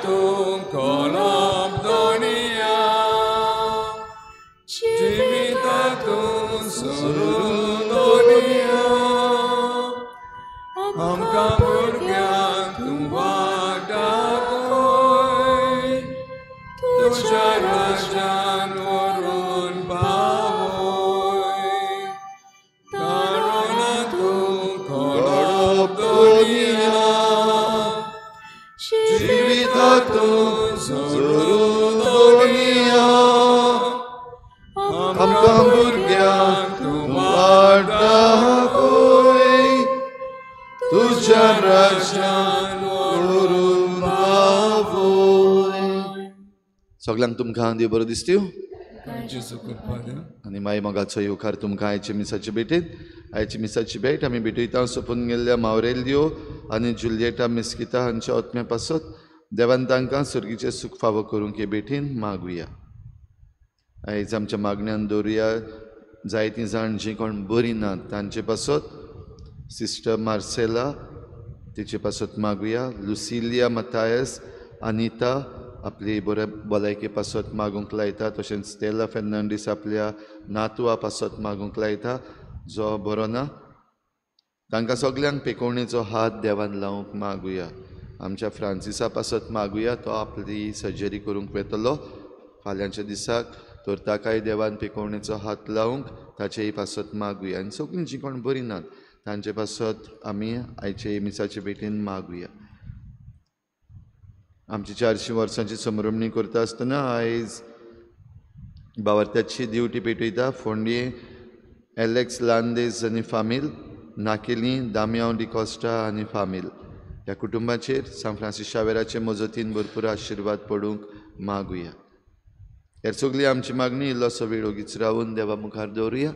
तूं कोलोब दोनिया जिविता तूं सोडून दोनिया आमकां भुरग्यांक तूं वाट दाखय तुज्या राज्यान व्हरून पावय तारोना तूं कोलोब दोनिया जिविता तूं सोडून दोनिया आमकां भुरग्यांक तूं वाट दाखय तुज्या राज्यान व्हरून पावय. सगल्यांक तुमकां देव बरो दिसत्यो जेजू कृपा देव. आनी माई मोगाचो येवकार तुमकां आयचे मिसाचे भेटेंत. आयची मिसाची भेट आमी भेटयता सोंपून गेल्ल्या मावरेलियो आनी जुलियेटा मिस्किता हांच्या आत्म्या पासत देवान तांकां सर्गीचें सूख फावो करूंक हे भेटीन मागुया. आयज आमच्या मागण्यान दवरुया जायतीं जाण जीं कोण बरीं नात तांचे पासत सिस्टर मार्सेला तिचे पासत मागुया. लुसिलिया मथायस अनिता आपली बऱ्या भलायके पासत मागूंक लायता. तशेंच स्टेला फेर्नांडीस आपल्या नातवा पासत मागूंक लायता जो बरो ना. तांकां सगल्यांक पेकोवणेचो हात देवान लावंक मागुया. आमच्या फ्रांसिसा पासत मागुया, तो आपली सर्जरी करूंक वेतलो फाल्यांच्या दिसाक, तर ताकाय देवान पेकोवणेचो हात लावंक ताचेय पासत मागुया. आनी सगळीं जीं कोण बरीं नात तांचे पासत आमी आयचे मिसाचे भेटीन मागुया. आमची 400 वर्सांची संभ्रमणी करता आसतना आयज बावर्त्याची दिवटी पेटयता फोंडये एलेक्स लांदेज आनी फामील, नाकेली दामियांव डिकॉस्टा आनी फामील ह्या कुटुंबाचेर सांत फ्रांसीस शावेराचे मजतीन भरपूर आशिर्वाद पडूंक मागुया. हेर सगळी आमची मागणी इल्लोसो वेळ ओगीच रावून देवा मुखार दवरुया.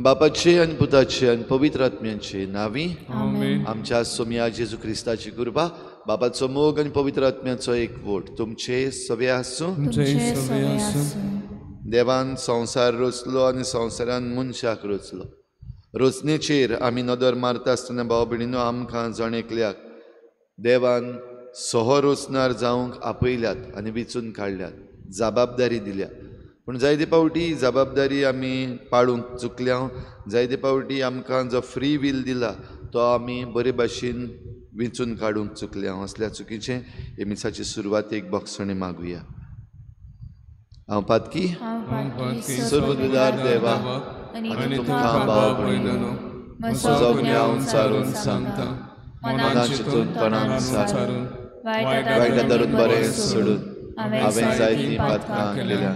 बापाचे आनी पुताचे आनी पवित्र आत्म्याचे नांवी आमेन. आमच्या सोमया जेजू क्रिस्ताची कृपा, बापाचो मोग आनी पवित्र आत्म्याचो एकवट तुमचे सवे आसूं. तुमचेय सवे आसूं. देवान संवसार रचलो आनी संवसारान मनशाक रचलो. रचणेचेर आमी नदर मारता आसतना भाव भयणीनो आमकां जण एकल्याक देवान सह रचणार जावंक आपयल्यात आनी विचून काडल्यात, जबाबदारी दिल्या. पूण जायते फावटी जबाबदारी आमी पाळूंक चुकल्या. जायते फावटी आमकां जो फ्री will दिला तो आमी बरे भाशेन विंचून काडूंक चुकल्या. असल्या चुकीचें हे मिसाचे सुरवातेक बक्षणी मागुया. हांव पातकी सर्वदुदार देवा आनी तुमकां भाव भयणीनो म्हजो गुन्यांव सारून सांगता, मनान चिंतून तणान सारून वायटा धरून बरें सोडून हांवें जायतीं पातकां केल्या.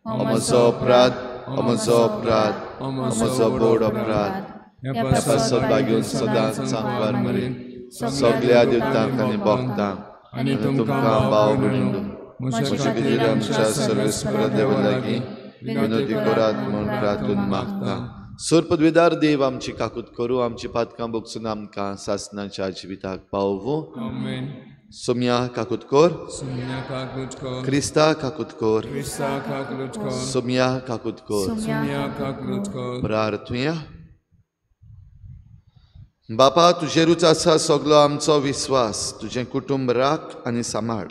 म्हजो अपराध, म्हजो अपराध, म्हजो बोड अपराध. ह्या पासत बागेवन सदांच सांकवार मरेन सगल्या देवतांक आनी भक्तांक आनी तुमकां भाव भयणीनो म्हज्या खातीर आमच्या सर्वेस्पर देवा लागीं विनंती करात म्हूण प्रार्थून मागता. सर्पद्विदार देव आमची काकूत करूं, आमची पातकां भोगसून आमकां सासनाच्या जिविताक पावोवं. आमेन. सोम्या काकूत कर, सोम्या काकूत कर, क्रिस्ता काकूत कर, क्रिस्ता काकूत कर, सोम्या काकूत कर, सोम्या काकूत कर. प्रार्थुया. बापा तुजेरूच आसा सगलो आमचो विस्वास. तुजें कुटुंब राख आनी सांबाळ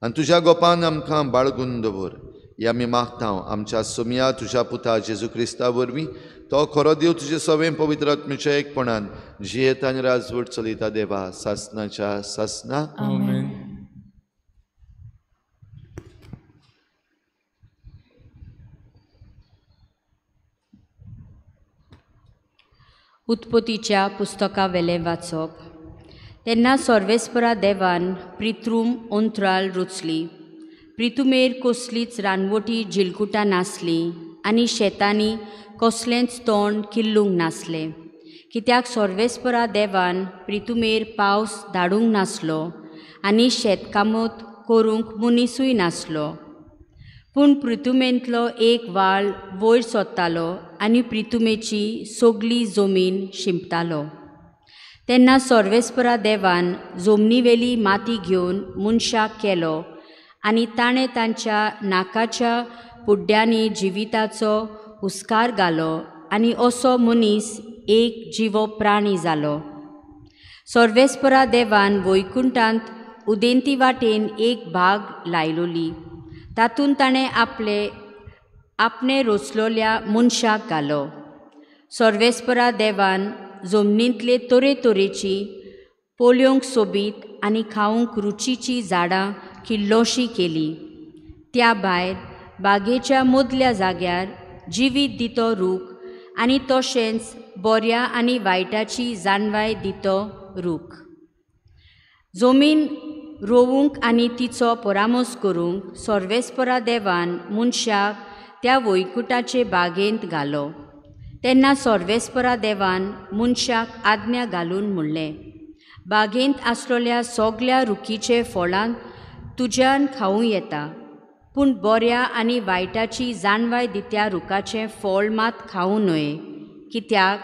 आनी तुज्या गोपान आमकां बाळगून दवर. हे आमी मागता आमच्या सोम्या तुज्या पुता जेजू क्रिस्ता वरवीं, तो खरो देव तुजे सवें पवित्र आत्म्याच्या एकपणान जियेता आनी राजवट चलयता देवा सासनाच्या सासना. आमेन. उत्पत्तीच्या पुस्तकावेलें वाचप. तेन्ना सर्वेस्परा देवान प्रितूम अंतराल रचली. प्रितुमेर कसलीच रानवटी झिलकुटां नासलीं आनी शेतांनी कसलेंच तोंड किल्लूंक नासलें, कित्याक सर्वेस्परा देवान प्रितुमेर पावस धाडूंक नासलो आनी शेतकामत करूंक मनिसूय नासलो. पूण प्रितुमेंतलो एक वाळ वयर सोदतालो आनी प्रितुमेची सगली जमीन शिंपतालो. तेन्ना सर्वेस्परा देवान जमनीवेली माती घेवन मनशाक केलो आनी ताणें तांच्या नाकाच्या पुड्ड्यांनी जिविताचो हुस्कार घालो आनी असो मनीस एक जिवो प्राणी जालो. सर्वेस्परा देवान वैकुंठांत उदेंती वाटेन एक भाग लायलोली, तातूंत ताणें आपले आपणे रोचलोल्या मनशाक घालो. सर्वेस्परा देवान जमनींतले तरेतरेची पोळोवंक सोबीत आनी खावंक रुचीचीं झाडां किल्लोशी केली. त्या भायर बागेच्या मदल्या जाग्यार जिवीत दितो रूख आनी तशेंच बऱ्या आनी वायटाची जाणवाय दितो रूख. जमीन रोवूंक आनी तिचो परामर्श करूंक सर्वेस्परा देवान मनशाक त्या वैकुटाचे बागेंत घालो. तेन्ना सर्वेस्परा देवान मनशाक आज्ञा घालून म्हणलें, बागेंत आसलेल्या सगल्या रुखीचे फळां तुज्यान खावूं येता, पूण बऱ्या आनी वायटाची जाणवाय दित्या रुखाचें फळ मात खावूं न्हय, कित्याक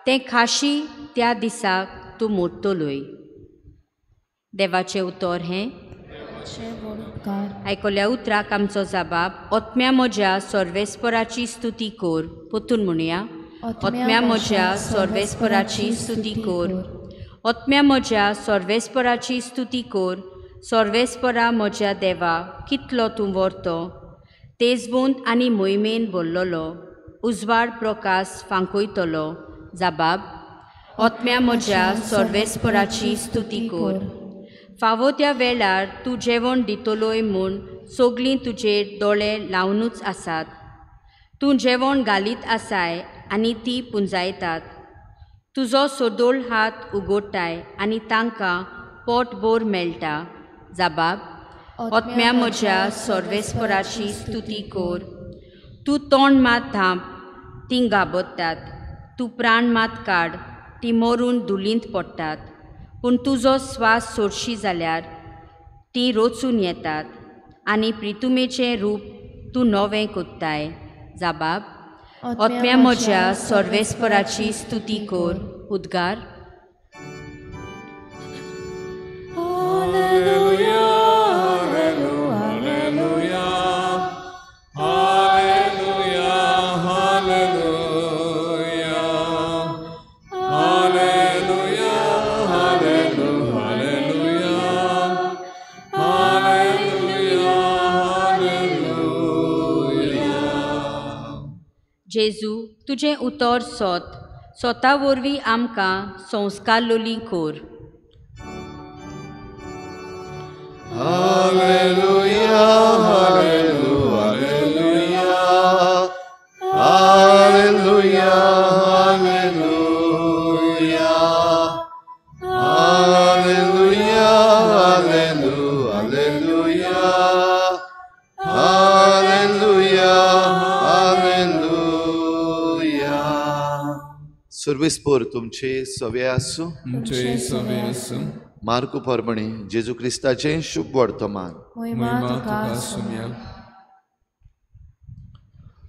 तें खाशी त्या दिसाक तूं मोडटलोय. देवाचें उतर हें. आयकल्या उतराक आमचो जबाब, ओत्म्या म्हज्या सर्वेस्पराची स्तुती कोर. पोतून म्हणया, ओत्म्या म्हज्या सर्वेस्पराची स्तुती कोर. ओत्म्या म्हज्या सर्वेस्पराची स्तुती कोर. सर्वेस्परा म्हज्या देवा, कितलो तूं व्हरतो, तेजवंत आनी मोहिमेन भरलेलो, उजवाड प्रकाश फांकयतलो. जबाब, ओत्म्या म्हज्या सर्वेस्पराची स्तुती कोर. फावो त्या वेळार तूं जेवण दितलोय म्हूण सगळीं तुजेर दोळे लावनूच आसात. तूं जेवण घालीत आसाय आनी ती पुंजायतात. तुजो सदोळ हात उगडटाय आनी तांकां पोटभर मेळटा. जबाब, ओत्म्या म्हज्या सर्वेस्पराची स्तुती कोर. तूं तोंड मात धांप, तीं घाबरतात. तूं प्राण मात काड, तीं मरून धुलींत पडटात. पूण तुजो स्वास सोडशी जाल्यार तीं रोचून येतात आनी प्रितुमेचें रूप तूं नवें कोत्ताय. जबाब, ओत्म्या म्हज्या सर्वेस्पराची स्तुती कोर. उद्गार. जेजू, तुजें उतर सोत सोता वरवीं आमकां संस्कारलोली कोर. हालेलुया, हालेलुया, हालेलुया, हालेलुया, हालेलुया, हालेलुया, हालेलुया, हालेलुया. सर्वेस्पर तुमचे सवे आसूं. तुमचे सवे आसूं. मार्कू परबणी जेजू क्रिस्ताचें शुभ वर्तमान.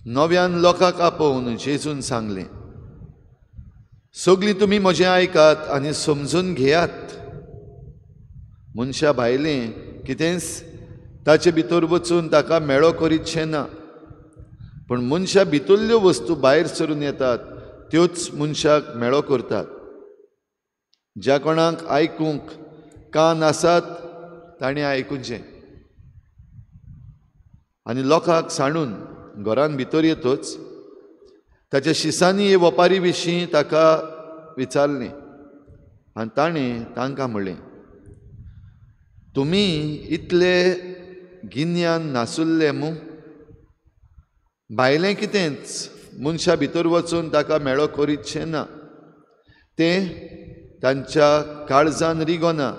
नव्यान लोकांक आपोवन जेजून सांगलें, सगळीं तुमी म्हजें आयकात आनी समजून घेयात. मनशा भायलें कितेंच ताचे भितर वचून ताका मेळो करीतशें ना, पूण मनशा भितरल्यो वस्तू भायर सरून येतात त्योच मनशाक मेळो करतात. ज्या कोणाक आयकूंक कान आसात ताणें आयकुचें. आनी लोकांक सांडून घरान भितर येतच ताच्या शिसांनी हे वपारी विशीं ताका विचारलें आनी ताणें तांकां म्हणलें, तुमी इतले गिन्यान नासुल्ले मू? भायलें कितेंच मनशा भितर वचून ताका मेळो करीतशें ना, तें तांच्या काळजान रिगोना,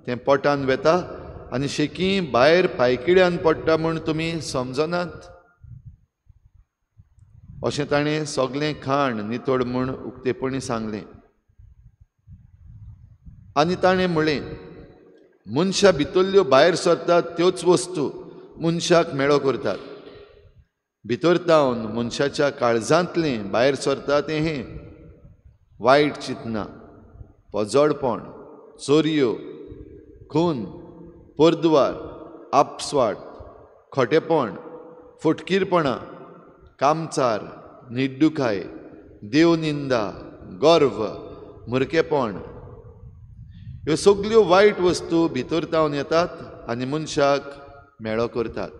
तें पोटान वेता आनी शेकी भायर पायकिड्यान पडटा म्हूण तुमी समजनात. अशें ताणें सगळें खाण नितळ म्हूण उक्तेपणी सांगलें. आनी ताणें म्हणलें, मनशा भितरल्यो भायर सरतात त्योच वस्तू मनशाक मेळो करतात. भितर तावन मनशाच्या काळजांतलें भायर सरता तें हें वायट चिंतना, पजोडपण, चोरयो, खून, परद्वार, आपस्वाट, खोटेपण, फटकीरपणां, कामचार, निड्डुकाय, देवनिंदा, गर्व, मुरकेपण ह्यो सगल्यो वायट वस्तू भितर तावन येतात आनी मनशाक मेळो करतात.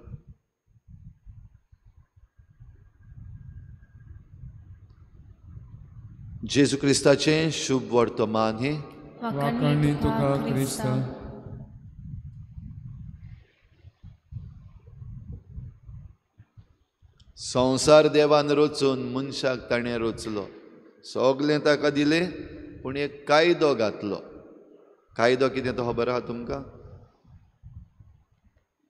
जेजू क्रिस्ताचें शुभ वर्तमान हें. वाखाणणी तुका क्रिस्ता. संवसार देवान रचून मनशाक ताणें रचलो, सगलें ताका दिलें, पूण एक कायदो घातलो. कायदो कितें तो खबर आहा तुमकां?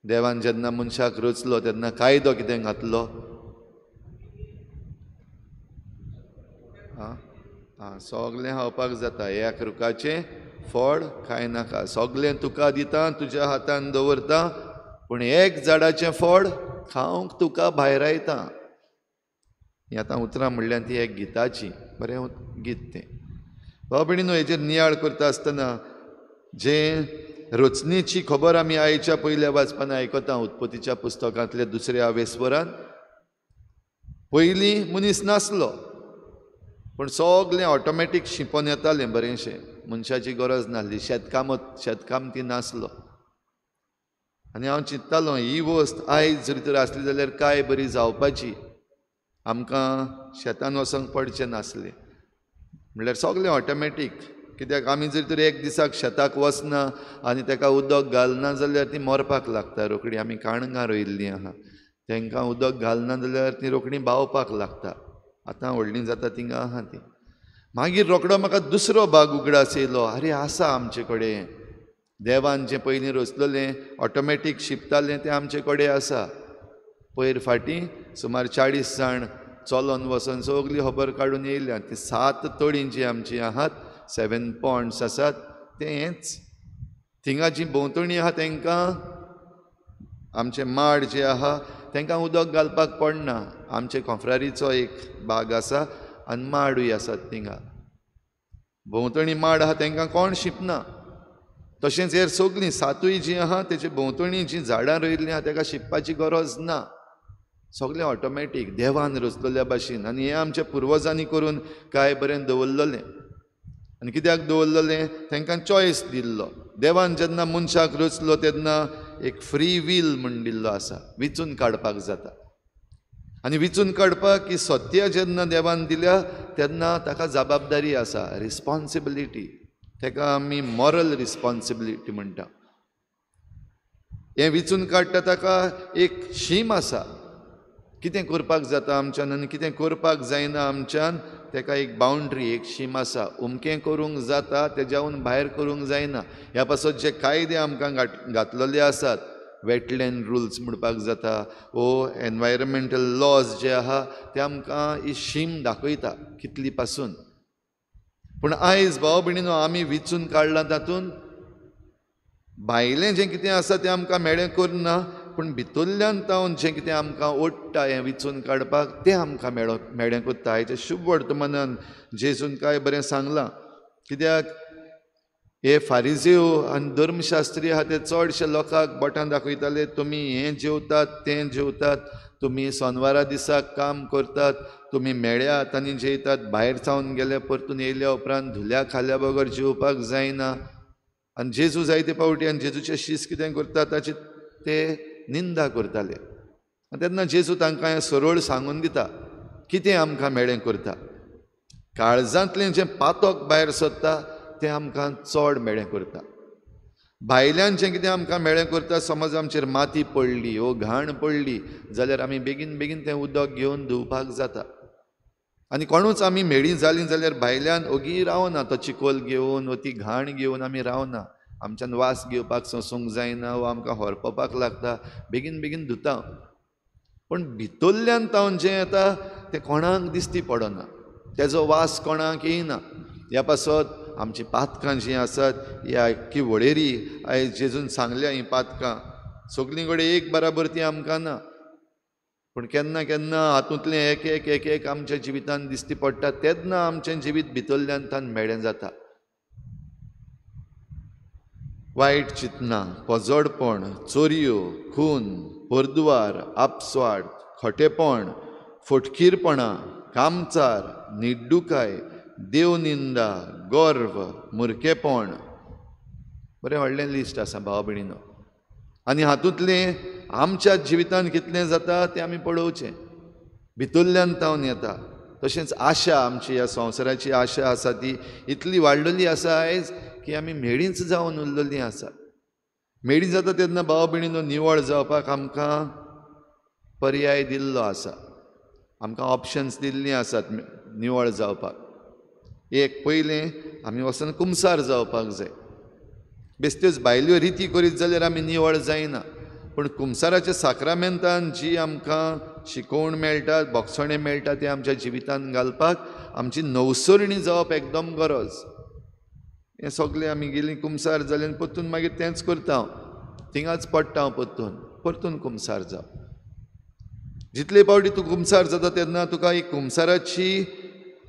देवान जेन्ना मनशाक रचलो तेन्ना कायदो कितें घातलो? आं, सगलें खावपाक जाता, एक रुखाचें फळ खाय नाका, सगलें तुका दिता, तुज्या हातान दवरता, पूण एक झाडाचें फळ खावंक तुका भायरायता. ही आतां उतरां म्हणल्यार ती एक गिताची, बरें गीत तें. भाव भयणीनो, हेजेर नियाळ करता आसतना जे रचनेची खबर आमी आयच्या पयल्या वाचपान आयकता उत्पत्तीच्या पुस्तकांतल्या दुसऱ्या वेस्वरान, पयलीं मनीस नासलो पूण सगलें ऑटोमॅटीक शिंपोन येतालें बरेंशें, मनशाची गरज नासली, शेतकामती नासलो. आनी हांव चिंत्तालो ही वस्त आयज जरी तर आसली जाल्यार काय बरी जावपाची, आमकां शेतान वचोंक पडचें नासलें. म्हणल्यार सगलें ऑटोमॅटीक, कित्याक आमी जर तर एक दिसाक शेताक वचना आनी ताका उदक घालना जाल्यार ती मरपाक लागता रोखडी. आमी काणंगां रोयिल्लीं आहा, तांकां उदक घालना जाल्यार ती रोखडी बावपाक लागता. आतां व्हडलीं जाता थिंगा आहा ती. मागीर रोखडो म्हाका दुसरो भाग उगडास येयलो, आरे आसा आमचे कडेन देवान जें पयलीं रचलेलें ऑटोमॅटीक शिंपतालें तें आमचे कडेन आसा. पयर फाटीं सुमार 40 जाण चलोन वचोन सगली खबर काडून येयल्या. ती 7 तळीं जीं आमचीं आहात, 7 पॉन्ड्स आसात, तें हेंच. थिंगा जी भोंवतणी आहा तांकां आमचे माड जे आहा तांकां उदक घालपाक पडना. आमचे कोंफ्रारीचो एक बाग आसा आनी माडूय आसात थिंगा, भोंवतणी माड आहा तांकां कोण शिंपना. तशेंच हेर सगलीं 7 जीं आहा तेचे भोंवतणी जीं झाडां रोयिल्लीं आहा ताका शिंपपाची गरज ना, सगलें ऑटोमॅटीक देवान रचलेल्या भाशेन. आनी हें आमच्या पुर्वजांनी करून काय बरें दवरलेलें. आनी कित्याक दवरलेलें? तांकां चॉयस दिल्लो. देवान जेन्ना मनशाक रचलो तेन्ना एक फ्री वील म्हण दिल्लो आसा, विचून काडपाक जाता. आनी विचून काडपाक ही सत्य जेन्ना देवान दिल्या तेन्ना ताका जबाबदारी आसा, रिस्पोन्सिबिलिटी, ताका आमी मॉरल रिस्पोन्सिबिलिटी म्हणटा. हें विचून काडटा ताका एक शीम आसा, कितें करपाक जाता आमच्यान आनी कितें करपाक जायना आमच्यान, ताका एक बावंड्री, एक शीम आसा. अमकें करूंक जाता तेज्याहून भायर करूंक जायना. ह्या पासत जे कायदे आमकां घातलेले आसात, वेटलँड रुल्स म्हणपाक जाता वो एनवायरमेंटल लॉज जे आहा ते आमकां ही शीम दाखयता कितली पासून. पूण आयज भाव भयणीनो आमी विचून काडलां तातूंत भायलें जें कितें आसा तें आमकां मेळें करना, पूण भितरल्यान तावन जें कितें आमकां ओडटा हें विचून काडपाक तें आमकां मेळें करता. हाचें शुभ वर्तमानान जेजून काय बरें सांगलां. कित्याक हे फारिजेव आनी धर्मशास्त्री आहा ते चडशे लोकांक बोटां दाखयताले, तुमी हें जेवतात तें जेवतात, तुमी सोनवारा दिसाक काम करतात, तुमी मेळ्यात आनी जेयतात, भायर सावन गेले परतून येयल्या उपरांत धुल्या खाल्या बगर जेवपाक जायना. आनी जेजू जायते फावटी आनी जेजूचे शीस कितें करता ताची ते निंदा करताले. आनी तेन्ना जेजू तांकां हें सरळ सांगून दिता कितें आमकां मेळें करता. काळजांतलें जें पातक भायर सरता तें आमकां चड मेळें करता. भायल्यान जें कितें आमकां मेळें करता, समज आमचेर माती पडली वो घाण पडली जाल्यार आमी बेगीन बेगीन तें उदक घेवन धुवपाक जाता. आनी कोणूच आमी म्हेळीं जालीं जाल्यार भायल्यान ओगी रावना, तो चिकोल घेवन वो ती घाण घेवन आमी रावना, आमच्यान वास घेवपाक सोंसूंक जायना वो आमकां हरपपाक लागता, बेगीन बेगीन धुता. पूण भितरल्यान तावन जें येता तें कोणाक दिश्टी पडना, तेजो वास कोणाक येयना. ह्या पासत आमचीं पातकां जीं आसात ही आख्खी वळेरी आयज जेजून सांगल्या. हीं पातकां सगलीं कडेन एक बराबर ती आमकां ना, पूण केन्ना केन्ना हातूंतलें एक एक एक एक आमच्या जिवितान दिश्टी पडटा तेन्ना आमचें जिवीत भितरल्यान तान मेळें जाता. वायट चिंतनां, पोजडपण, चोरयो, खून, परद्वार, आपस्वार्थ, खोटेपण, फटकीरपणां, कामचार, निड्डुकाय, देवनिंदा, गर्व, मुरकेपण. बरें व्हडलें लिस्ट आसा भाव भयणीनो. आनी हातूंतलें आमच्या जिवितांत कितलें जाता तें आमी पळोवचें. भितरल्यान तावन येता. तशेंच आशा, आमची ह्या संवसाराची आशा आसा ती इतली वाडलेली आसा आयज की आमी म्हेळींच जावन उरलेलीं आसा. म्हेळी जाता तेन्ना भाव भयणीनो निवळ जावपाक आमकां पर्याय दिल्लो आसा, आमकां ऑप्शन्स दिल्लीं आसात निवळ जावपाक. एक पयलें आमी वचून कुमसार जावपाक जाय. बेस्त्योच भायल्यो रिती करीत जाल्यार आमी निवळ जायना, पूण कुमसाराच्या साक्रामेंतान जी आमकां शिकोवण मेळटा, बोगसणें मेळटा, तें आमच्या जिवितांत घालपाक आमची नवसरणी जावप एकदम गरज. हें सगळें आमी गेलीं कुमसार जालें आनी परतून मागीर तेंच करता हांव, थिंगाच पडटा हांव, परतून परतून कुमसार जावप. जितले पावटी तूं कुमसार जाता तेन्ना तुका एक कुमसाराची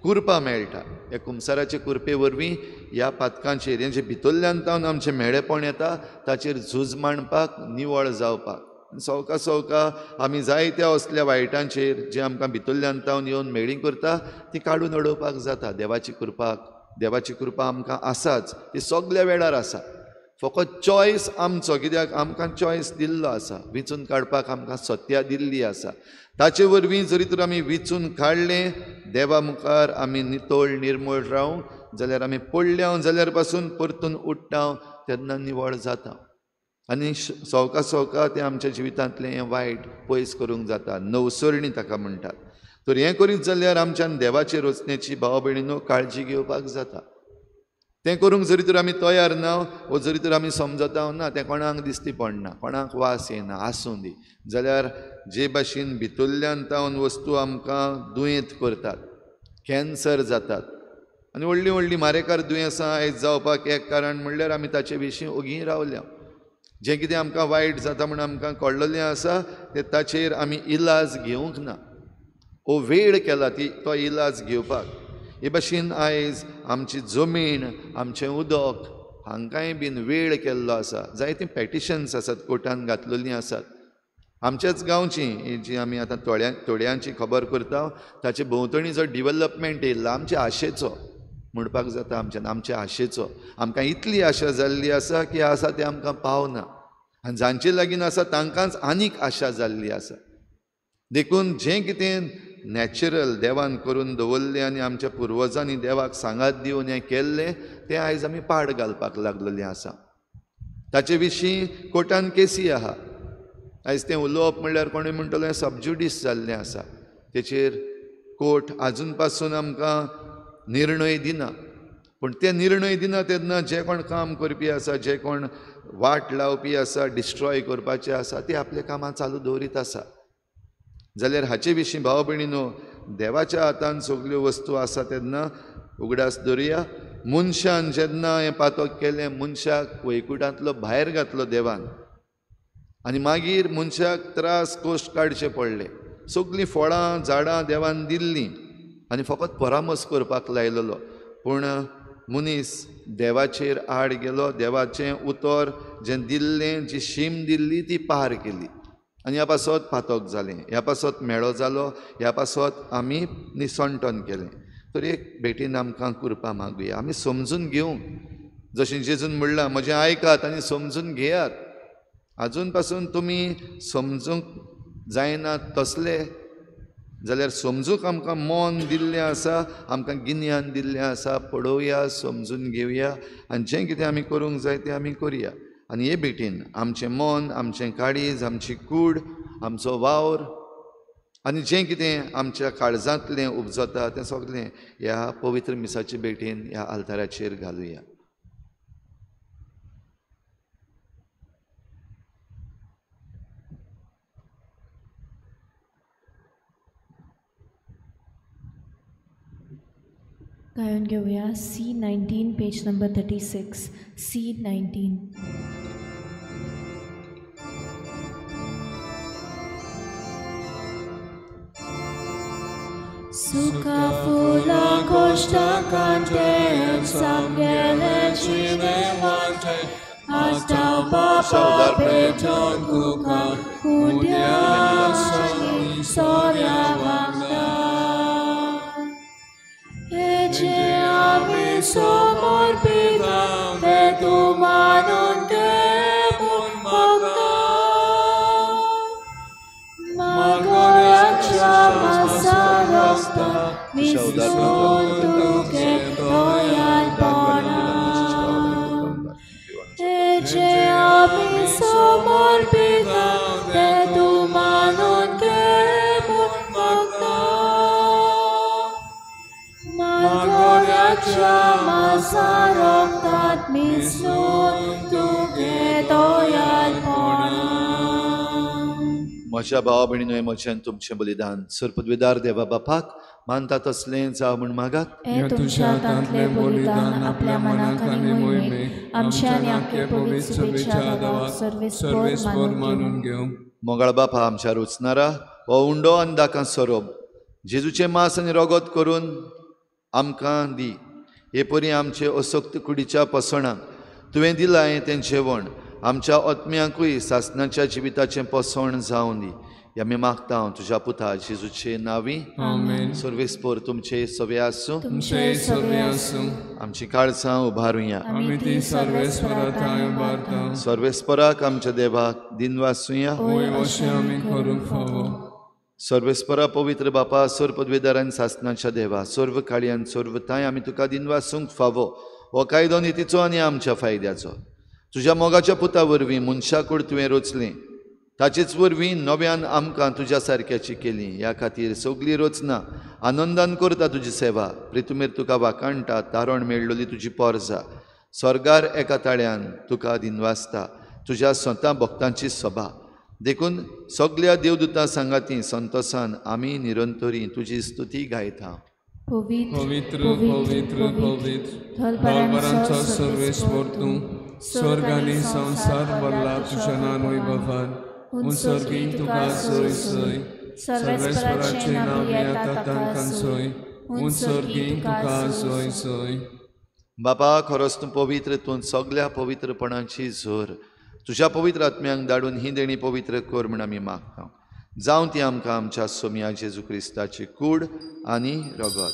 कुरपा मेळटा. ह्या कुमसाराचे कुरपे वरवीं ह्या पातकांचेर, हें जें भितरल्यान तावन आमचें म्हेळेपण येता ताचेर झूज मांडपाक, निवळ जावपाक. सवका सवका आमी जायत्या असल्या वायटांचेर जे आमकां भितरल्यान तावन येवन म्हेळी करता ती काडून उडोवपाक जाता. देवाची कृपाक, देवाची कृपा आमकां आसाच, ती सगल्या वेळार आसा. फकत चॉयस आमचो, कित्याक आमकां चॉयस दिल्लो आसा, विंचून काडपाक आमकां सत्या दिल्ली आसा. ताचे वरवीं जरी तर आमी विंचून काडलें देवा मुखार आमी नितळ निर्मळ रावूं जाल्यार, आमी पडल्या जाल्यार पासून परतून उठ्ठा तेन्ना निवळ जाता. आनी सवका सवका तें आमच्या जिवितांतलें हें वायट पयस करूंक जाता. नवसरणी ताका म्हणटात. तर हें करीत जाल्यार आमच्यान देवाचे रचनेची भाव भयणीनो काळजी घेवपाक जाता. तें करूंक जरी तर आमी तयार ना वो जरी तर आमी समजता ना, तें कोणाक दिसती पडना, कोणाक वास येना, आसूं दी जाल्यार जे भाशेन भितरल्यान तावन वस्तू आमकां दुयेंत करतात, कॅन्सर जातात आनी व्हडलीं व्हडलीं मारेकार दुयेंसां आयज जावपाक एक कारण म्हणल्यार आमी ताचे विशीं ओगी रावल्या. जें कितें आमकां वायट जाता म्हूण आमकां कळ्ळलें आसा तें ताचेर आमी इलाज घेवंक ना, ओ वेळ केला ती तो इलाज घेवपाक. हे भाशेन आयज आमची जमीन, आमचें उदक हांकांय बीन वेळ केल्लो आसा. जायतीं पेटिशन्स आसात कोर्टान घातलेलीं आसात. आमच्याच गांवची जी आमी आतां तोड्यांची खबर करता ताचे भोंवतणी जो डिवलपमेंट येयल्लो आमचे आशेचो म्हणपाक जाता, आमच्यान आमचे आशेचो, आमकां इतली आशा जाल्ली आसा की आसा तें आमकां पावना आनी जांचे लागीं आसा तांकांच आनीक आशा जाल्ली आसा. देखून जें कितें नॅचरल देवान करून दवरलें आनी आमच्या पुर्वजांनी देवाक सांगात दिवन हें केल्लें तें आयज आमी पाड घालपाक लागलेलें आसा. ताचे विशीं कोर्टान केसी आहा. आयज तें उलोवप म्हणल्यार कोणूय म्हणटलो हें सबज्युडीस जाल्लें आसा, तेचेर कोर्ट आजून पासून आमकां निर्णय दिना. पूण ते निर्णय दिना तेन्ना जे कोण काम करपी आसा, जे कोण वाट लावपी आसा, डिस्ट्रॉय करपाचे आसा, ते आपल्या कामां चालू दवरीत आसा. जाल्यार हाचे विशीं भाव भयणीनो देवाच्या हातान सगल्यो वस्तू आसा तेन्ना उगडास दवरुया. मनशान जेन्ना हें पातक केलें, मनशाक वैकुटांतलो भायर घातलो देवान आनी मागीर मनशाक त्रास कश्ट काडचे पडले. सगलीं फळां झाडां देवान दिल्लीं आनी फकत परामर्श करपाक लायलेलो, पूण मनीस देवाचेर आड गेलो. देवाचें उतर जें दिल्लें, जी शीम दिल्ली ती पार केली आनी ह्या पासत पातक जालें, ह्या पासत मेळो जालो, ह्या पासत आमी निसणटन केलें. तर एक भेटीन आमकां कृपा मागुया, आमी समजून घेवंक. जशें जेजून म्हणलां, म्हजें आयकात आनी समजून घेयात. आजून पासून तुमी समजूंक जायना तसले जाल्यार समजूंक आमकां मन दिल्लें आसा, आमकां गिन्यान दिल्लें आसा. पळोवया, समजून घेवया आनी जें कितें आमी करूंक जाय तें आमी करुया. आनी हे भेटीन आमचें मन, आमचें काळीज, आमची कूड, आमचो वावर आनी जें कितें आमच्या काळजांतलें उपजता तें सगळें ह्या पवित्र मिसाचे भेटीन ह्या आल्ताराचेर घालुया. गायन घेवया C19 page number 36. C19. Suka fula costa cante samgele cine vante hasta papa beton kuka kundia soria vanda. जे आमी समर्पिता तें तूं मानून घे म्हूण मागता. मागोऱ्याच्या मासा रोगतात मिसळून तुगे दयाळपणा. जे आमी समर्पिता तें तूं मानून घे म्हूण मागता. मागोऱ्याच्या मासा रोगतात मिसळून तुगे दयाळपणा. म्हज्या भावा भयणीनो, हें म्हजें आनी तुमचें बलिदान सर्पद्विदार देवा बापाक मानता तसलें जावं म्हूण मागात. हें तुमच्या हातांतलें बलिदान आपल्या मनाक आनी मोहिमेक आमच्या आनी आमचे पवित्र सभेच्या देवाक सर्वेस्पोर मानून घेवं. मोगाळ बापा, आमच्या रोचणारा हो उंडो आनी दाकां सोरोप जेजूचें मांस आनी रगत करून आमकां दी. हे परी आमचे असक्त कुडीच्या पोसणाक तुवें दिलां तें जेवण आमच्या आत्म्यांकूय सासणाच्या जिविताचें पोसण जावं दी. हे आमी मागता तुज्या पुता जेजूचे नांवी. आमेन. सर्वेस्पोर तुमचे सवे आसूं. तुमचेय सवे आसूं. आमची काळजां उबारुया. आमी ती सर्वेस्परा थंय उबारता. सर्वेस्पराक आमच्या देवाक दिनवासुया. वय अशें आमी करूंक फावो. सर्वेस्परा पवित्र बापा, सर्व पदवेदार आनी सासणाच्या देवा, सर्व काळी आनी सर्व थांय आमी तुका दिनवासूंक फावो. हो कायदो नितीचो आनी आमच्या फायद्याचो. तुज्या मोगाच्या पुता वरवीं मनशाकूड तुवें रचलें, ताचेच वरवीं नव्यान आमकां तुज्या सारक्याची केली. ह्या खातीर सगली रचना आनंदान करता तुजी सेवा. प्रितुमेर तुका वाखाणटा, तारण मेळ्ळोली तुजी पोरजा. स्वर्गार एका ताळ्यान तुका दिनवासता तुज्या स्वता भक्तांची सभा. देखून सगल्या देवदूतां सांगाती संतोसान आमी निरंतरी तुजी स्तुती गायता. पवित्र पवित्र पवित्र दरबारांचो सर्वेस्पोर तूं, स्वर्ग आनी संवसार भरला तुज्या नांवान वैभवान. उंचर्गी तुका सोय सोय, सर्वेस्पराचें नांव येता तांकां सोय. उंचर्गी तुका सोय सोय. बापा, खरोच तूं पवित्र, तूं सगल्या पवित्रपणाची झर. तुज्या पवित्र आत्म्यांक धाडून ही देणी पवित्र कर म्हूण आमी मागता. जावं ती आमकां आमच्या सोमया जेजू क्रिस्ताची कूड आनी रगत.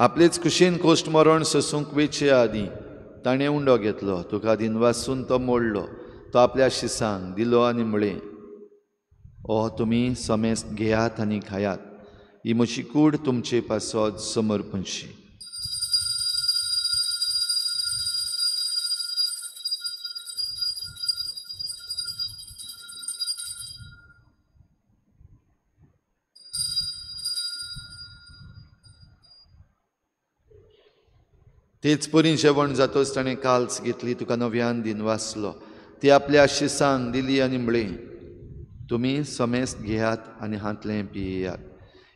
आपलेच कुशीन कोश्ट मरण सोसूंक वेचे आदीं ताणें उंडो घेतलो, तुका दिनवासून तो मोडलो, तो आपल्या शिसांक दिलो आनी म्हळें, ओ तुमी समेस्त घेयात आनी खायात, ही म्हजी कूड तुमचे पासत समर्पणशी. तेच परी जेवण जातोच ताणें काल्स घेतली, तुका नव्यान दिनवासलो, ती आपल्या शिसांक दिली आनी म्हळें, तुमी समेस्त घेयात आनी हांतलें पियेयात,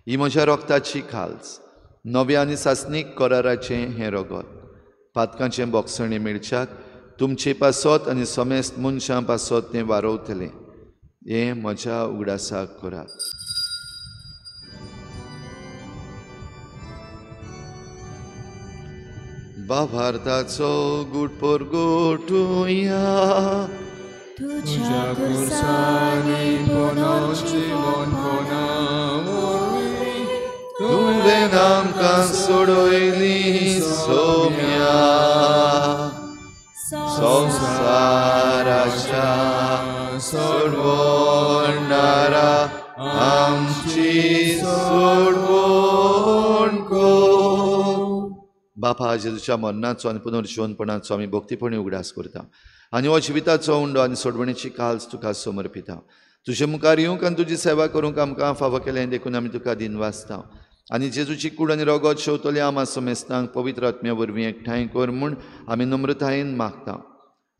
ही म्हज्या रोगताची खाल्स, नव्या आनी सासणीक कराराचें हें रगत. पातकांचें बोगसणें मेळच्याक तुमचे पासत आनी समेस्त मनशां पासत तें वारोवतलें. हें म्हज्या उगडासाक करात. भावार्थाचो गुट परगटुया. तुज्या खुर्सांनी पुनर्जिवनपणा वरवीं तुवें आमकां सोडयली सोम्या. संवसाराच्या सोडवणारा आमची सोडवण कर. बापा, जेजूच्या मरणाचो आनी पुनर्जिवनपणाचो आमी भक्तीपणी उगडास करता आनी हो जिविताचो उंडो आनी सोडवणेची काल्स तुका समर्पिता. तुजे मुखार येवंक आनी तुजी सेवा करूंक आमकां फावो केलें देखून आमी तुका दिनवासता. आनी जेजूची कूड आनी रगत शेवतले आमा समेस्तांक पवित्र आत्म्या वरवीं एकठांय कर म्हूण आमी नम्रतायेन मागता.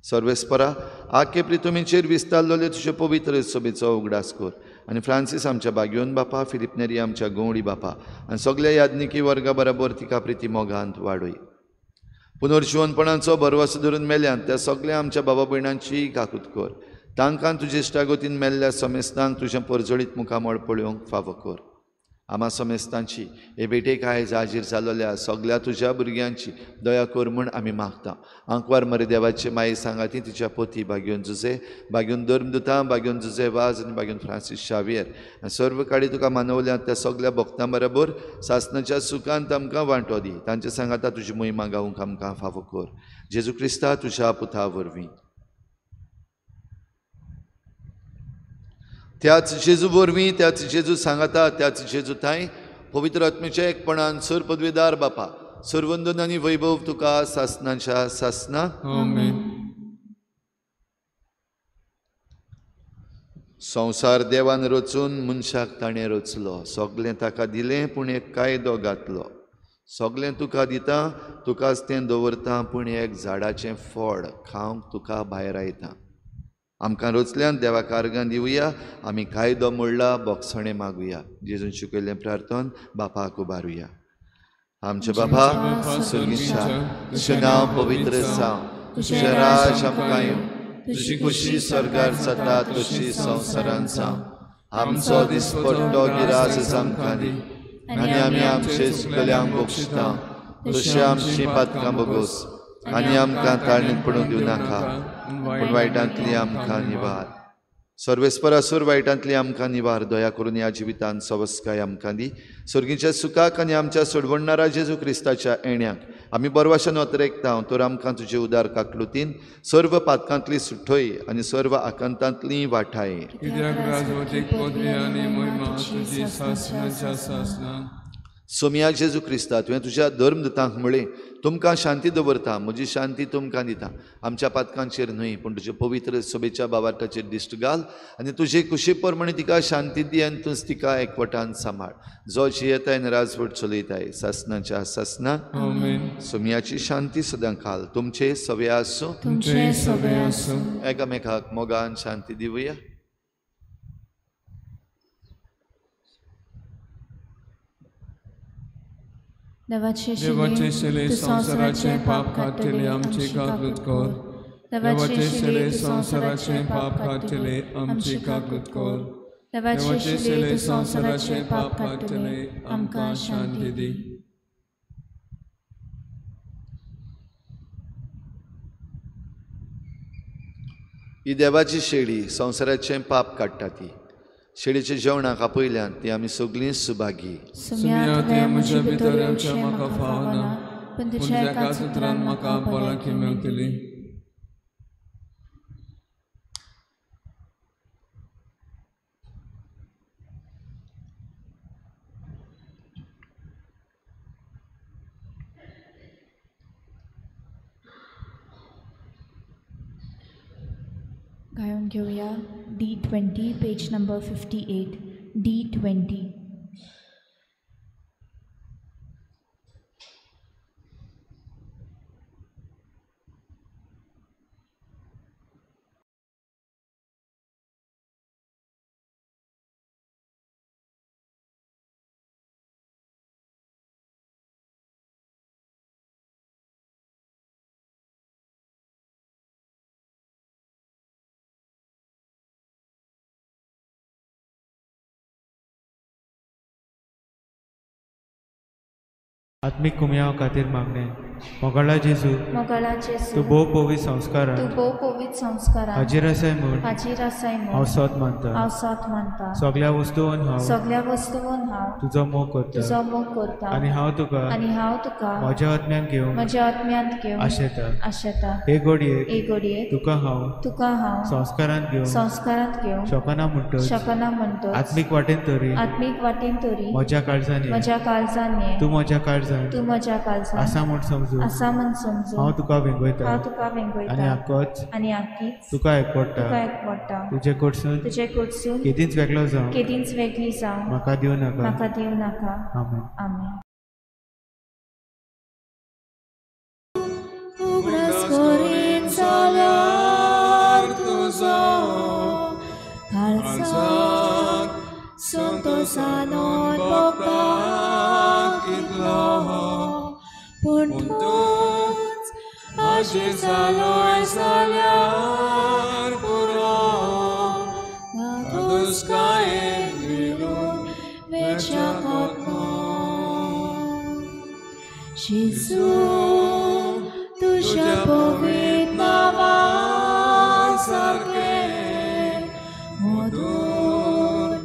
सर्वेस्परा, आखे प्रितुमीचेर विस्तारलेले तुजे पवित्र सभेचो उगडास कर आनी फ्रांसीस आमच्या बागयोन बापा, फिलीप नेरी आमच्या गवळी बापा आनी सगल्या याज्ञिकी वर्गा बराबर तिका प्रिती मोगांत वाडय. पुनर्जिवनपणाचो भरवसो धरून मेल्यान त्या सगल्या आमच्या बाबा भयणांची काकूत कर. तांकां तुजे इश्टागतीन मेल्ल्या समेस्तांक तुजें परजळीत मुखामळ पळोवंक फावो कर. आमा समेस्तांची हे भेटेक आयज हाजीर जालोल्या सगल्या तुज्या भुरग्यांची दया कर म्हूण आमी मागता. आंकवार मरे देवाचे माये सांगाती तिच्या पोती बागेवन जुजे, बागेवन धर्मदुतां, बागेवन जुजे वाज आनी बागेवन फ्रांसीस शावियर आनी सर्व काडी तुका मानवल्या त्या सगल्या भक्तां बरोबर सासनाच्या सुखांत आमकां वांटो दी. तांचे सांगाता तुजी मोहिमा गावंक आमकां फावो कर. जेजू क्रिस्ता तुज्या पुता वरवीं. त्याच जेजू वरवीं, त्याच जेजू सांगाता, त्याच जेजू थांय पवित्र आत्म्याच्या एकपणान सर पदवेदार बापा सर्वंदन आनी वैभव तुका सासनाच्या सासना. आमेन. संवसार देवान रचून मनशाक ताणें रचलो. सगलें ताका दिलें पूण एक कायदो घातलो. सगलें तुका दिता, तुकाच तें दवरता, पूण एक झाडाचें फळ खावंक तुका भायर आयता. आमकां रचल्यान देवाक आर्गां दिवया. आमी कायदो मोडला बोगसणें मागुया. जेजून शिकयल्लें प्रार्थन बापाक उबारुया. आमचे बाबा स्वर्गीच्या, तुजें नांव पवित्र जावं, तुजें राज आमकां येवं, तुजी खुशी स्वर्गार जाता तशी संवसारांत जावं. आमचो दिसपट्टो गिरास आमकां दी आनी आमी आमचे चुकल्यांक बक्षिता तशी आमची पातकां बोगोस आनी आमकां ताळणीत पडूंक दिवं नाका, पूण वायटांतली आमकां निवार. सर्वेस्परासूर वायटांतली आमकां निवार. दया करून ह्या जिवितान सवस्काय आमकां दी. सर्गीच्या सुखाक आनी आमच्या सोडवणणारा जेजू क्रिस्ताच्या येण्याक आमी बरवाशान अतरेकता. तर आमकां तुजे उदार काकलुतीन सर्व पातकांतली सुठोय आनी सर्व आकांतांतली वाठाय. सोमया जेजू क्रिस्ता, तुवें तुज्या धर्मदुतांक म्हळें, तुमकां शांती दवरता, म्हजी शांती तुमकां दिता. आमच्या पातकांचेर न्हय पूण तुजे पवित्र सभेच्या बावार्थाचेर दिश्ट घाल आनी तुजे कुशी प्रमाणे तिका शांती दी आनी तूंच तिका एकवटान सांबाळ. जो जियेताय आनी राजवट चलयताय सासनाच्या सासना. सोमयाची शांती सदां काल तुमचे सवे आसूं. एकामेकाक मोगान शांती दिवया. देवाचे शिले संवसाराचे पाप काडटले आमची काकूत कर. देवाचे शिले संवसाराचे पाप काडटले आमची काकूत कर. देवाचे शिले संवसाराचे पाप काडटले आमकां शांती दी. ही देवाची शेळी संवसाराचें पाप काडटा. ती शेळीच्या जेवणाक आपयल्यान ती आमी सगळीं सुभागी. म्हज्या भितर येवचें म्हाका फावना, पूण तुज्या एकाच उतरान म्हाका भलायकी मेवतली. गायन घेऊया D20, page number 58, D20. आत्मीक कुमयाव खातीर मागणें. मोगाळा जेजू, तूं भोव पवित्र संस्कारांत हाजीर आसाय म्हूण हांव सोत मानता. सगल्या वस्तून हांव तुजो मोग करता आनी हांव तुका म्हज्या आत्म्यांत घेवंक आशेता. हे घडयेक तुका हांव संस्कारांत घेवंक शकना म्हणटच आत्मीक वाटेन तरी म्हज्या काळजान ये, तूं म्हज्या काळजान आसा म्हूण समजून हांव तुका वेंगयता आनी आक्कोच तुका एकवटा. तुजे कडसून केदींच वेगळो जावं म्हाका दिवं नाका. आमेन. आमेन. संतोषानोन भोगता कितलो पूण तूंच हाजीर जालोय जाल्यार पुरो. धादोसकायेन विरून वेच्या कोताक जेजू तुज्या पवित्र नांवा सारकें मधूर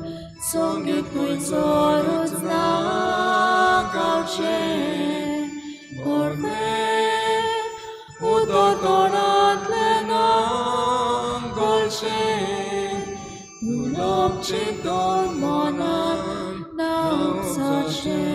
संगीत खंयचो रचना गावचें गोडवें उदक तोंडांतलें ना गळचें तूं लोपचें तर मनान ना उपसाचें.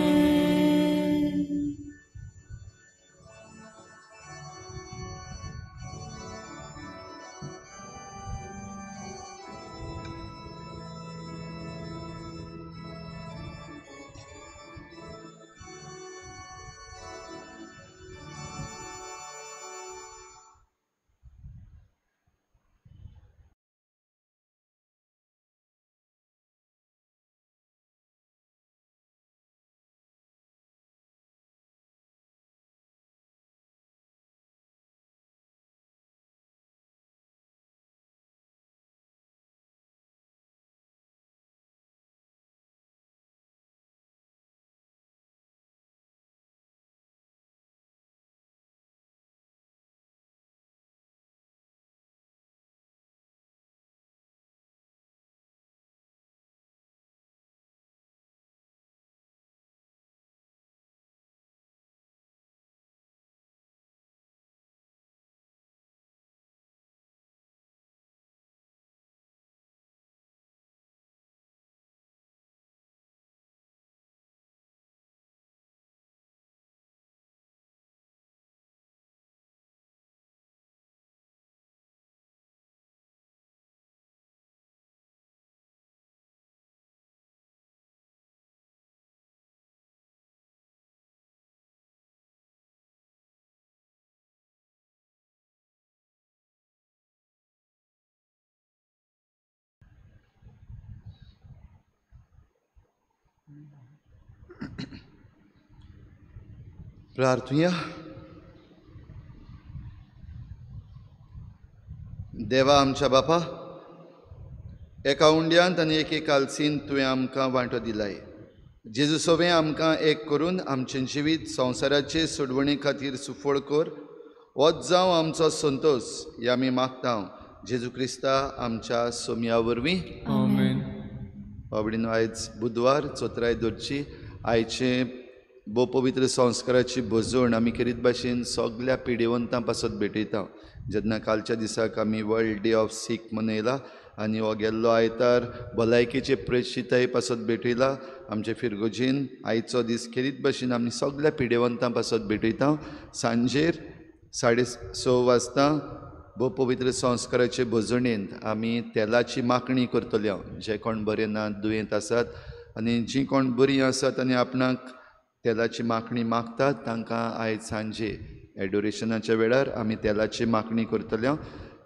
प्रार्थुया. देवा आमच्या बापा, एका उंड्यांत आनी एके कालसीन तुवें आमकां वांटो दिलाय. जेजू सोवें आमकां एक करून आमचें जिवीत संवसाराचे सोडवणे खातीर सुफळ कर. होच जावं आमचो संतोश हे आमी मागता जेजू क्रिस्ता आमच्या सोमया वरवीं. आमेन. बाबडीनो, आयज बुधवार चोत्राय दवरची. आयचे भोव पवित्र संस्काराची भजवण आमी खेरीत भाशेन सगल्या पिडेवंतां पासत भेटयता. जेन्ना कालच्या दिसाक आमी वर्ल्ड डे ऑफ सीख मनयला आनी हो गेल्लो आयतार भलायकेचे प्रेक्षिताय पासत भेटयला. आमचे फिरगोजीन आयचो दीस खेरीत भाशेन आमी सगल्या पिडेवंतां पासत भेटयता. सांजेर 6:30 वाजता भोव पवित्र संस्काराचे भजणेंत आमी तेलाची मागणी करतले. जे कोण बरे ना, दुयेंत आसात आनी जीं कोण बरीं आसात आनी आपणाक तेलाची मागणी मागतात तांकां आयज सांजे एडोरेशनाच्या वेळार आमी तेलाची मागणी करतले.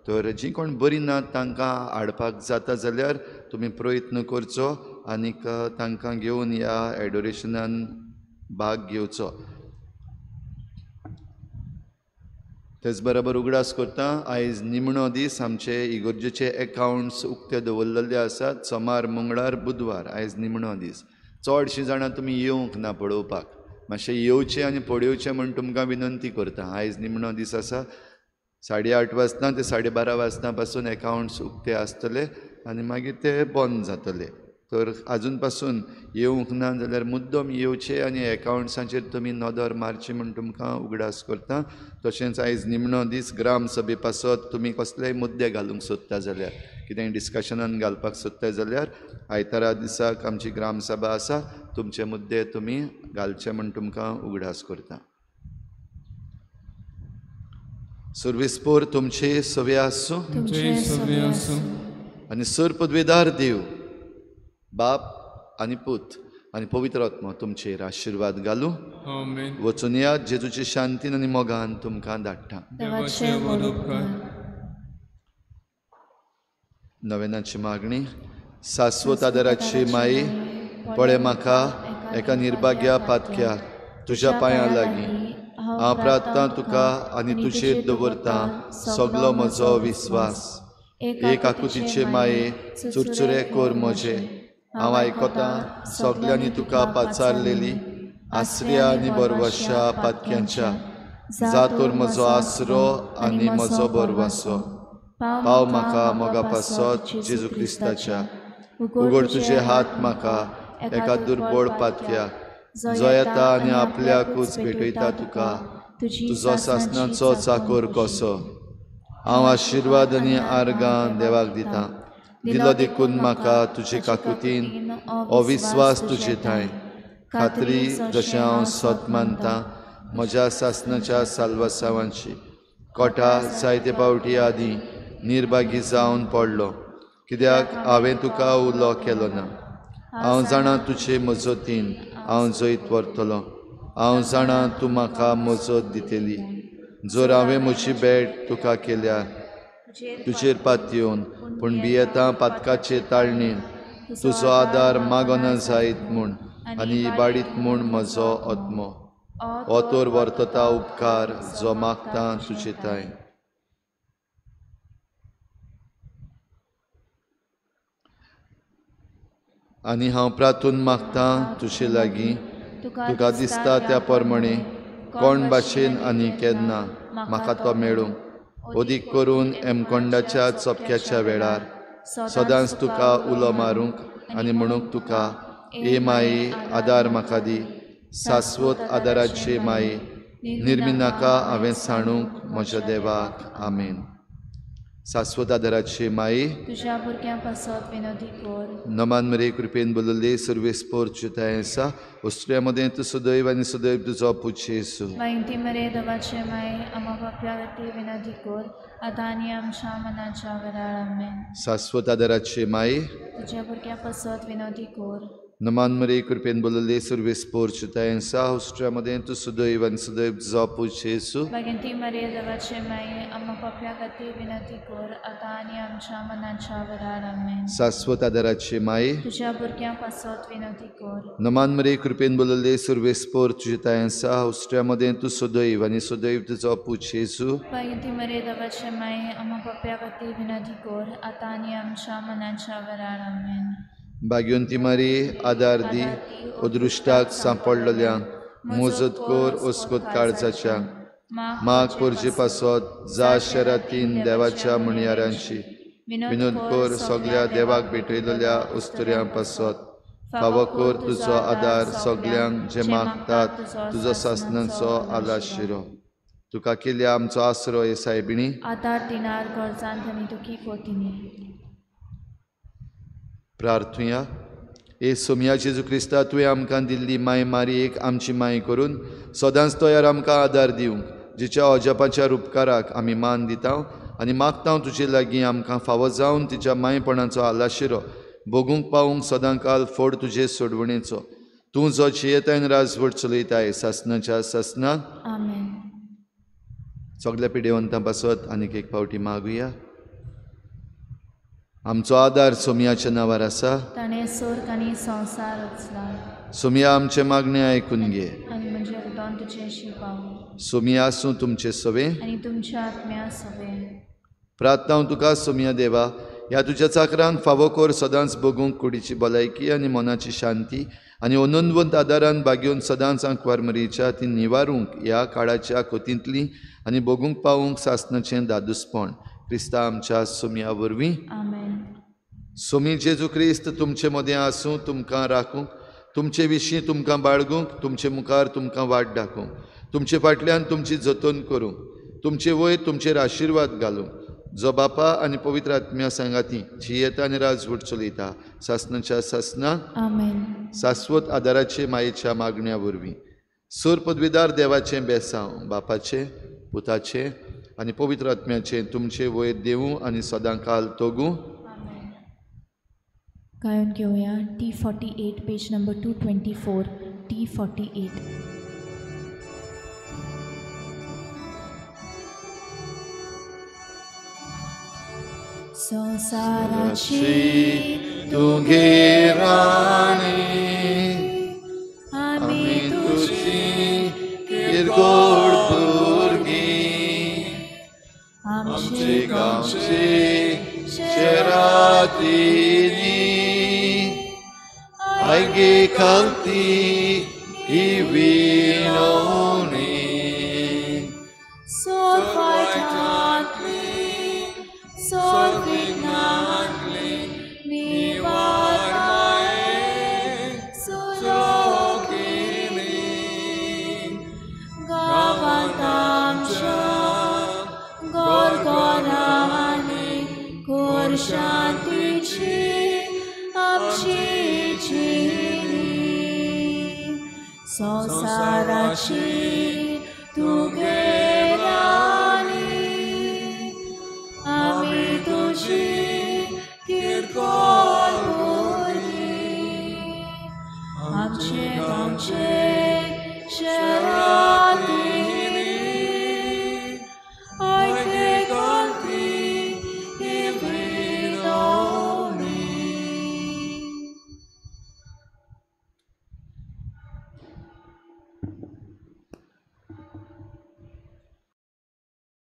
तर जीं कोण बरीं ना तांकां हाडपाक जाता जाल्यार तुमी प्रयत्न करचो आनीक तांकां घेवन ह्या एडोरेशनान भाग घेवचो. तेच बरोबर उगडास करता, आयज निमणो दीस. आमचे इगर्जेचे एकावंट्स उक्ते दवरलेले आसात. सोमार, मंगळार, बुधवार आयज निमणो दीस. चडशीं जाणां तुमी येवंक ना पळोवपाक, मातशें येवचें आनी पळोवचें म्हूण तुमकां विनंती करता. आयज निमणो दीस आसा. 8:30 वाजता ते 12:30 वाजता पासून एकावंट्स उक्ते आसतले आनी मागीर ते बंद जातले. तर आजून पासून येवंक ना जाल्यार मुद्दम येवचें आनी एकावंट्सांचेर तुमी नदर मारची म्हूण तुमकां उगडास करता. तशेंच आयज निमणो दीस. ग्राम सभे पासत तुमी कसलेय मुद्दे घालूंक सोदता जाल्यार, कितेंय डिस्कशनान घालपाक सोदता जाल्यार आयतारा दिसाक आमची ग्राम सभा आसा. तुमचे मुद्दे तुमी घालचे म्हूण तुमकां उगडास करता. सर्वेस्पोर तुमचे सवे आसूं आनी सर पदवेदार देव बाप आनी पूत आनी पवित्र आत्मा तुमचेर आशिर्वाद घालूं. वचून या जेजूचे शांतीन आनी मोगान तुमकां धाडटा. नवेनाची मागणी. शाश्वत आदाराची माई, पळय म्हाका एका निर्भाग्या पातक्याक तुज्या पांयां लागीं हांव प्रार्थना तुका आनी तुजेर दवरता सगलो म्हजो विस्वास. एक आकुतीचे माये, चुरचुरे कर म्हजे. हांव आयकतां सगल्यांनी तुका पाचारलेली आसऱ्या आनी बरवाशा पातक्यांच्या जातोर म्हजो आसरो आनी म्हजो बरवासो पाव म्हाका मोगा पासत जेजू क्रिस्ताच्या उगड तुजे हात म्हाका एका दुर्बळ पातक्याक जो येता आनी आपल्याकूच भेटयता तुका तुजो सासणाचो चाकोर कसो हांव आशिर्वाद आनी आर्गां देवाक दिता दिलो देखून म्हाका तुजे काकुतीन हो विस्वास तुजे ठांय खात्री जशें हांव सत मानता म्हज्या सासणाच्या साल्वासावांची कोटा जायते पावटी आदीं निर्भागी जावन पडलो कित्याक हांवें तुका उलो केलो ना हांव जाणा तुजे मजतीन हांव जैत व्हरतलो हांव जाणा तूं म्हाका मजत दितली जर हांवें म्हजी भेट तुका केल्या तुजेर पातयेवन पूण भियेता पातकाचे ताळणेन तुजो आदार मागना जायत म्हूण आनी इबाडीत म्हूण म्हजो आत्मो हो तर वर्तता उपकार जो मागता तुजे ठांय आनी हांव प्रार्थून मागता तुजे लागीं तुका दिसता त्या प्रमाणे कोण भाशेन आनी केन्ना म्हाका तो मेळूंक अदीक करून एमकोंडाच्या चपक्याच्या वेळार सदांच तुका उलो मारूंक आनी म्हणूंक तुका ए माये आदार म्हाका दी शाश्वत आदाराचे माये निर्मिनाका हांवें सांडूंक म्हज्या देवाक आमेन शाश्वत आदाराचे माये तुज्या भुरग्यां पासत विनोदी कर नमान मरे कृपेन बोलले सर्वेस्पोर चिताय आसा ऑस्ट्रिया मदें तूं सदैव आनी सदैव तुजो पूत जेजू मायती मरे देवाचे माये आम्हा पाप्या खातीर विनोदी कर आतां आनी आमच्या मनाच्या वेळार आमेन शाश्वत आदाराचे माये तुज्या भुरग्यां पासत विनोदी कर नमान मरे कृपेन बोलले सर्वेस्पोर चिताय आसा ऑस्ट्रिया मदें तूं सदैव आनी सदैव तुजो पूत जेजू बागेंती मरे देवाचे माये आम्हा पाप्या खातीर विनंती कर आतां आनी आमच्या मनाच्या वेळार आमेन शाश्वत आदाराचे माये तुज्या भुरग्यां पासत विनंती कर नमान मरे कृपेन बोलले सर्वेस्पोर चिताय आसा ऑस्ट्रिया मदें तूं सदैव आनी सदैव तुजो पूत जेजू बागेंती मरे देवाचे माये आम्हा पाप्या खातीर विनंती कर आतां आनी आमच्या मनाच्या वेळार आमेन भाग्यवंती मारी आदार दी अदृश्टाक सांपडलेल्यांक मजत कर अस्कोत काळजाच्या माग करचे पासत जा शरातीन देवाच्या म्हणयारांशी विनोद कर सगळ्या देवाक भेटयलेल्या अस्तुऱ्यां पासत फावो कर तुजो आदार सगल्यांक जे मागतात तुजो सासणाचो आलाशिरो तुका केल्या आमचो आसरो हे सायबिणी आदार दिनार गरजांत आनी दुखी कोतिनी प्रार्थुया ए सोमया जेजू क्रिस्ता तुवें आमकां दिल्ली माय मारी एक आमची माय करून सदांच तयार आमकां आदार दिवंक जिच्या अजापाच्या उपकाराक आमी मान दिता आनी मागता तुजे लागीं आमकां फावो जावन तिच्या मायपणाचो आलाशिरो भोगूंक पावूंक सदांकाल फोड तुजे सोडवणेचो तूं जो जियेतायन राजवट चलयताय सासणाच्या सासणाक आमेन सगल्या पिडेवंतां पासत आनीक एक फावटी मागुया आमचो आदार सोमयाच्या नांवार आसा ताणें स्वर्ग आनी संवसार रचला सोमया आमचें मागणें आयकून घे आनी म्हजें उदोन तुजेशी पावूं सोमया आसूं तुमचे सवे आनी तुमच्या आत्म्या सवे प्रार्थना तुका सोमया देवा ह्या तुज्या चाकरांक फावो कर सदांच भोगूंक कुडीची भलायकी आनी मनाची शांती आनी अनंतवंत आदारान बागेवन सदांच आंकवार मरीच्या ती निवारूंक ह्या काळाच्या कोतींतली आनी भोगूंक पावूंक सासणाचें दादूसपण क्रिस्ता आमच्या सोमया वरवीं आमेन सोमी जेजू क्रिस्त तुमचे मदें आसूं तुमकां राखूंक तुमचे विशीं तुमकां बाळगूंक तुमचे मुखार तुमकां वाट दाखोवंक तुमचे फाटल्यान तुमची जतन करूंक तुमचे वयर तुमचेर आशिर्वाद घालूंक जो बापा आनी पवित्र आत्म्या सांगाती जियेता आनी राजवट चलयता सासणाच्या सासणाक आमेन शाश्वत आदाराचे मायेच्या मागण्या वरवीं सूर पदवीदार देवाचें बेसांव बापाचें पुताचें आनी पवित्र आत्म्याचें तुमचे वयर देवूं आनी सदांकाल तोगूं गायन घेवया T48 page number 224 T48 संवसाराची तूं घे राणी आमी तुजी किरकोळ भुरगीं आमची गांवची शेरातीनी आयगे खालती ही विनवणी. सोरवायटांतली सोरविघ्नांतली निवार माये सुलोकिनी. गांवांत आमच्या गोरगोरांनी कोर शांतीची आमची जिणी. संवसाराची तुगे राणी आमी तुजी किरकोळ भुरगीं. आमचे गांवचे शहरांतली